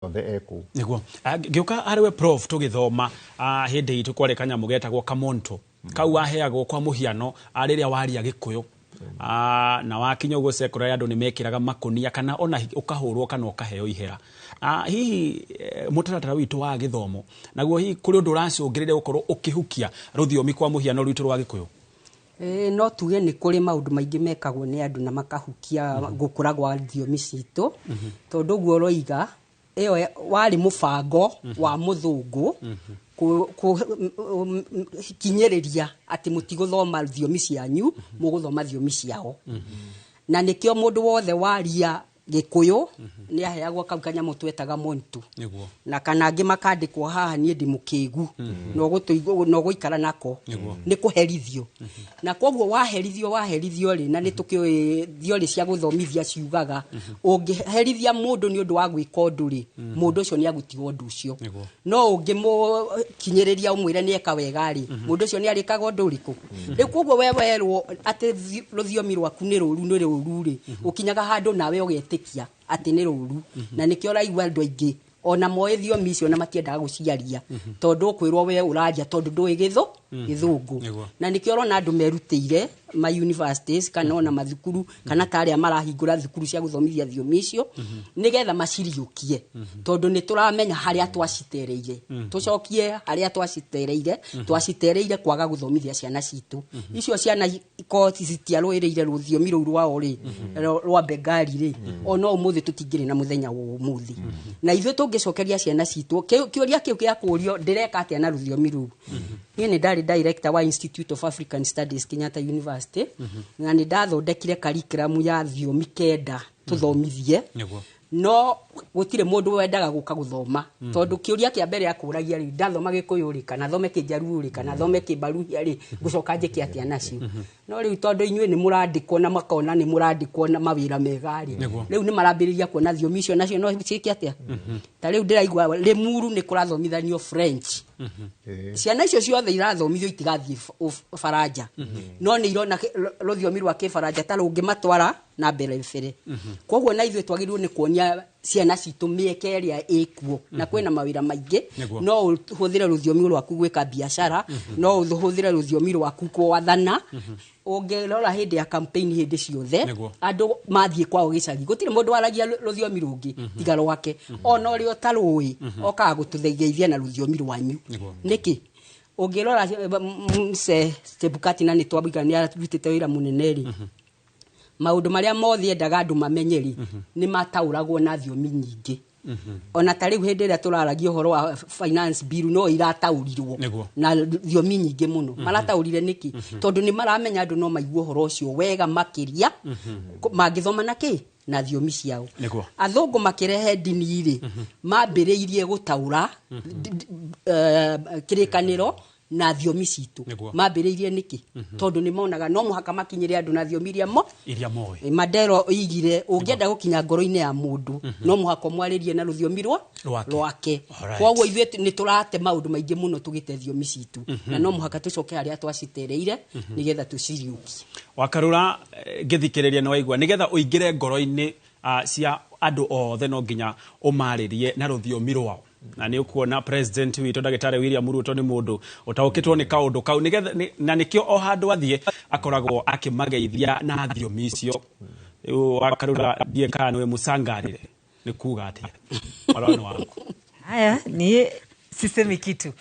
Yothe ekũu. Nĩguo. Ngĩũka harĩ we, Prof, tũgĩthoma hĩndĩ itũ kwarĩ kanyamũ getagwo kamonto kau waheagwo kwa mũhiano rĩrĩa waria Gĩkũyũ na wakinya ũguo secondary, andũ nĩ mekĩraga makũnia kana ona ũkahũrwo kana ũkaheo ihera. Hihi mũtaratara witũ wa gĩthomo naguo, hihi kũrĩ ũndũ ũracũngĩrĩria gũkorwo ũkĩhukia rũthiomi, kwa mũhiano rwitũ rwa Gĩkũyũ? Ĩĩ, no tuge nĩ kũrĩ maũndũ maingĩ mekagwo nĩ andũ na makahukia gũkũra gwa thiomi citũ, tondũ ũguo ũroiga ĩyo warĩ mũbango wa mũthũngũ kinyĩrĩria atĩ mũtigũthoma thiomi cianyu, mũgũthoma thiomi ciao. Na nĩkĩo mũndũ wothe waria Gĩkũyũ nĩ aheagwo kau kanyamũ twetaga montu na kana angĩ makandĩkwo haha, niĩ ndĩ mũkĩgu na ũgũikara nako nĩ kũherithio. Na koguo waherithio rĩ, na nĩ tũkĩũĩ theory cia gũthomithia ciugaga ũngĩherithia mũndũ nĩ ũndũ wa gwĩka ũndũ rĩ, mũndũ ũcio nĩ agũtiga ũndũ ũcio. No ũngĩmũkinyĩrĩria ũmwĩre nĩ eka wega rĩ, mũndũ ũcio nĩ arĩkaga ũndũ ũrĩkũ rĩu. Koguo we werwo atĩ rũthiomi rwaku nĩ rũru, nĩ rũru rĩ, ũkinyaga handũ nawe ũgetĩkia atĩ nĩ rũru. Na nĩkĩo ũraigua andũ aingĩ ona moĩ thiomi icio na matiendaga gũciaria, tondũ ũkwĩrwo we ũraria tondũ ndũĩ gĩthũngũ. Na nĩkĩo ũrona andũ merutĩire ma universities kana ona mathukuru kana ta arĩa marahingũra thukuru cia gũthomithia thiomi icio nĩgetha maciriũkie, tondũ nĩ tũramenya harĩa twacitereire. Tũcokie harĩa twacitereire. Twacitereire kwaga gũthomithia ciana citũ icio. Ciana ko citiarũĩrĩire rũthiomi rũu rwao rĩ, rwa Bengali rĩ, ona ũmũthĩ tũtingĩrĩ na mũthenya wa ũmũthĩ. Na ithuĩ tũngĩcokeria ciana citũ kĩũria kĩu gĩa kũũrio, ndĩreka atĩa na rũthiomi rũu? Niĩ nĩ ndarĩ director wa Institute of African Studies, Kenyatta University, na nĩ ndathondekire curriculum ya thiomi 9 tũthomithie. No gũtirĩ mũndũ wendaga gũka gũthoma, tondũ kĩũria kĩa mbere akũragia rĩ, ndathoma Gĩkũyũ rĩ, kana thome Kĩnjaruo rĩ, kana thome Kĩmbaruhia rĩ, ngũcoka njĩke atĩa nacio? No rĩu tondũ inyuĩ nĩ mũrandĩkwo na makona nĩ mũrandĩkwo na mawĩra mega rĩ, rĩu nĩ marambĩrĩria kuona thiomi icio nacio no ciĩke atĩa. Ta rĩu ndĩraigua Limuru nĩ kũrathomithanio French. Ciana icio ciothe irathomithio itigathiĩ Baranja, no nĩ irona rũthiomi rwa Kĩbaranja ta rũngĩmatwara na mbere bere. Koguo na ithuĩ twagĩrĩirwo nĩ kuonia ciana citũ mĩeke ĩrĩa ĩkuo, na kwĩna mawĩra maingĩ. No ũhũthĩre rũthiomi rwaku gwĩka biacara, no ũhũthĩre rũthiomi rwaku gwathana. Ũngĩrora hĩndĩ ya campaign, hĩndĩ ciothe andũ mathiĩ kwao gĩcagi, gũtirĩ mũndũ waragia rũthiomi rũngĩ tiga rwake. Ona ũrĩa ũtarũĩ okaga gũtũgeithia na rũthiomi rwanyu. Nĩkĩ? Ũngĩrora Mzee Chebukati, na nĩ twamũiga nĩ arutĩte wĩra mũnene rĩ, maũndũ marĩa mothe endaga andũ mamenye rĩ, nĩ mataũragwo na thiomi nyingĩ. Ona ta rĩu hĩndĩ ĩrĩa tũraragia ũhoro wa finance bill, no irataũrirwo na thiomi nyingĩ mũno. Marataũrire nĩkĩ? Tondũ nĩ maramenya andũ no maigue ũhoro ũcio wega makĩria mangĩthoma na kĩ na thiomi ciao. Athũngũ makĩrehe ndini rĩ, mambĩrĩirie gũtaũra Kĩrĩkanĩro na thiomi citũ. Mambĩrĩirie nĩkĩ? Tondũ nĩ monaga no mũhaka makinyĩre andũ na thiomi iria mo iria moĩ. Mandela oigire ũngĩenda gũkinya ngoro-inĩ ya mũndũ, no mũhaka ũmwarĩrie na rũthiomi rwa Rwake. Rwake. Koguo ithuĩ nĩ tũrate maũndũ maingĩ mũno tũgĩte thiomi citũ, na no mũhaka tũcoke harĩa twacitereire nĩgetha tũciriũkie. Wakarura, ngĩthikĩrĩria nĩ waigua nĩgetha ũingĩre ngoro-inĩ cia andũ othe no nginya ũmarĩrie na rũthiomi rwao. Na nĩ ũkuona president witũ Ndagĩtarĩ William Ruto nĩ mũndũ ũtaũkĩtwo nĩ kaũndũ kau nĩgetha na nĩkĩo o handũ athiĩ akoragwo akĩmageithia na thiomi icio. Rĩu Wakarura, ndiĩ kana nĩwe mũcangarĩre nĩ kuga atĩa marano waku? Haya, niĩ sisemi kitu.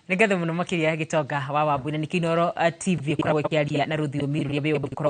Nĩ ngatho mũno makĩria, Gĩtonga wa Wambui, na nĩkĩo Inooro TV ĩkoragwo ĩkĩaria na rũthiomi rũrĩa we ũngĩkorwo.